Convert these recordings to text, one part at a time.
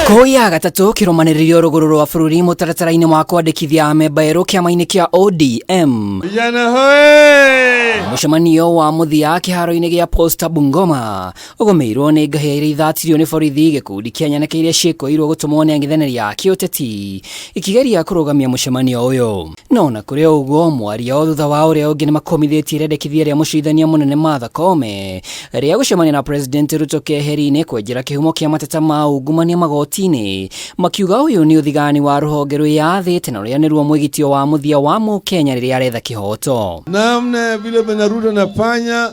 Thikũ ya gatatũ kĩrũmanĩrĩrio rũgũrũ rwa bũrũri mũtaratara-inĩ wa kwandĩkithia amemba erũ kĩama-inĩ kĩa ODM. Vijana hoe! Mũcemanio wa mũthia kĩharo-inĩ gĩa Posta Bungoma ũgũmĩirwo nĩ ngahĩa iria ithatirio nĩ borithi gĩkundi kĩa nyanake iria ciĩkũĩirwo gũtũmwo nĩ ang'ethanĩri a kĩũteti ikĩgeria kũrũgamia mũcemanio ũyũ. No ona kũrĩ o ũguo, mwaria o thutha wa ũrĩa ũngĩ nĩmakũmithĩtie rĩendekithia rĩa mũcirithania mũnene Martha Koome rĩa gũcemania na President Ruto keheri-inĩ kwenjera kĩhumo kĩa mateta ma ungumania magoti-inĩ, makiuga ũyũ nĩ ũthigani wa rũhonge rwĩyathĩte na rũrĩa nĩruo mwĩgitio wa mũthia wa mũkenya rĩrĩa aretha kĩhoto. Namna ya vile Bwana Ruto anafanya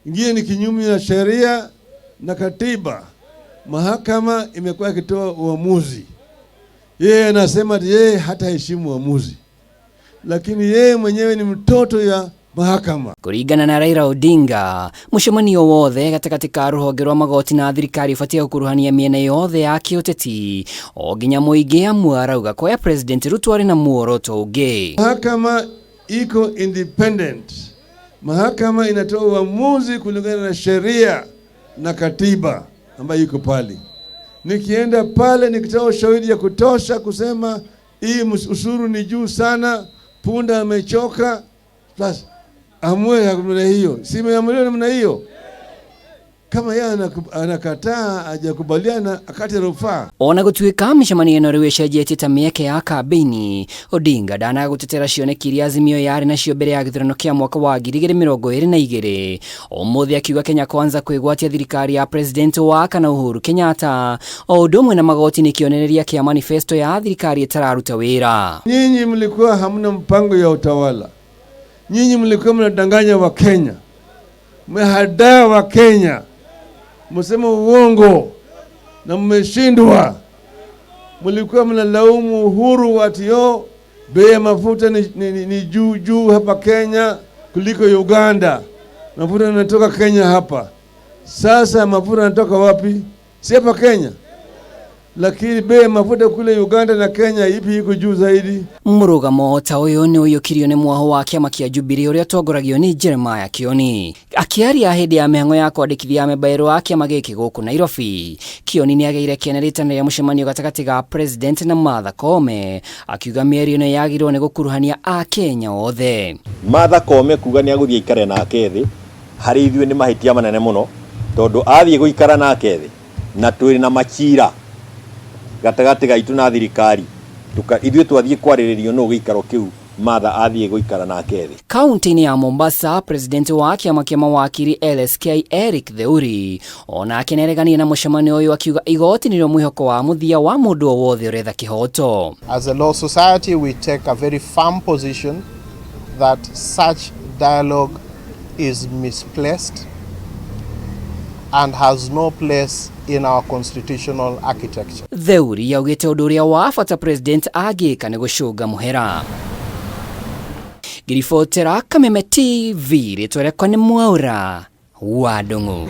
ingine ni kinyume na sheria na katiba. Mahakama imekuwa ikitoa uamuzi, yeye anasema ati yeye hataheshimu uamuzi, lakini yeye mwenyewe ni mtoto ya mahakama. Kũringana na Raila Odinga, mũcemanio wothe gatagatĩ ka rũhonge rwa magoti na thirikari ũbatiĩ gũkuruhania mĩena yothe ya kĩũteti o nginya mũingĩ, amu arauga kuoya President Ruto arĩ na muoroto ũngĩ. Mahakama iko independent. Mahakama inatoa uamuzi kulingana na sheria na katiba ambayo iko pale. Nikienda pale nikitoa ushahidi ya kutosha kusema hii ushuru ni juu sana, punda amechoka, basi amue namna hiyo. Si imeamuliwa namna hiyo? Kama yeye anakataa, hajakubaliana, akate rufaa. Ona gũtuĩka mĩcemanio ĩno rĩu ĩcenjetie ta mĩeke ya kambĩini, Odinga ndanaga gũtetera cioneki iria Azimio yarĩ nacio mbere ya gĩthurano kĩa mwaka wa 2022. Ũmũthĩ akiuga Kenya Kwanza kwĩgwatia thirikari ya President wa kana Uhuru Kenyatta o ũndũ ũmwe na magoti nĩ kĩonereria kĩa manifesto ya thirikari ĩtararuta wĩra. Nyinyi mlikuwa hamna mpango ya utawala. Nyinyi mlikuwa mnadanganya Wakenya, mmehadaa Wakenya, msema uongo na mmeshindwa. Mlikuwa mnalaumu Uhuru ati yo bei ya mafuta ni juu juu hapa Kenya kuliko Uganda, mafuta yanatoka Kenya hapa. Sasa mafuta yanatoka wapi? Si hapa Kenya? Lakini bei ya mafuta kule Uganda na Kenya, ipi iko juu zaidi? Mũrũgamo ta ũyũ nĩ ũiyũkirio nĩ mwaho wa kĩama kĩa Jubilee ũrĩa ũtongoragio nĩ Jeremiah Kioni. Akĩaria hĩndĩ ya mĩhang'o ya kwandĩkithia amemba erũ a kĩama gĩkĩ gũkũ Nairobi, Kioni nĩ agĩire kĩene rĩtana rĩa mũcemanio gatagatĩ ga President na Martha Koome, akiuga mĩario ĩno yagĩrĩirwo nĩ gũkuruhania Akenya othe. Martha Koome kuga nĩ agũthiĩ aikare nake thĩ, harĩ ithuĩ nĩ mahĩtia manene mũno, tondũ athiĩ gũikara nake thĩ na twĩ na macira gatagatĩ gaitũ na thirikari, ithuĩ twathiĩ kwarĩrĩrio nũ gĩikaro kĩu Martha athiĩ gũikara nake thĩ. Kaunti-inĩ ya Mombasa, President wa kĩama kĩa mawakiri LSK Eric Theuri onake nĩareganire na mũcemanio ũyũ, akiuga igoti nĩrĩo mwĩhoko wa mũthia wa mũndũ o wothe ũretha kĩhoto. As a law society, we take a very firm position that such dialogue is misplaced and has no place in our constitutional architecture. Theuri augĩte ũndũ ũrĩa wa bata President angĩka nĩ gũcũnga mũhera. Ngĩribotera Kameme TV, rĩtwa rĩakwa nĩ Mwaura wa Ndung'u.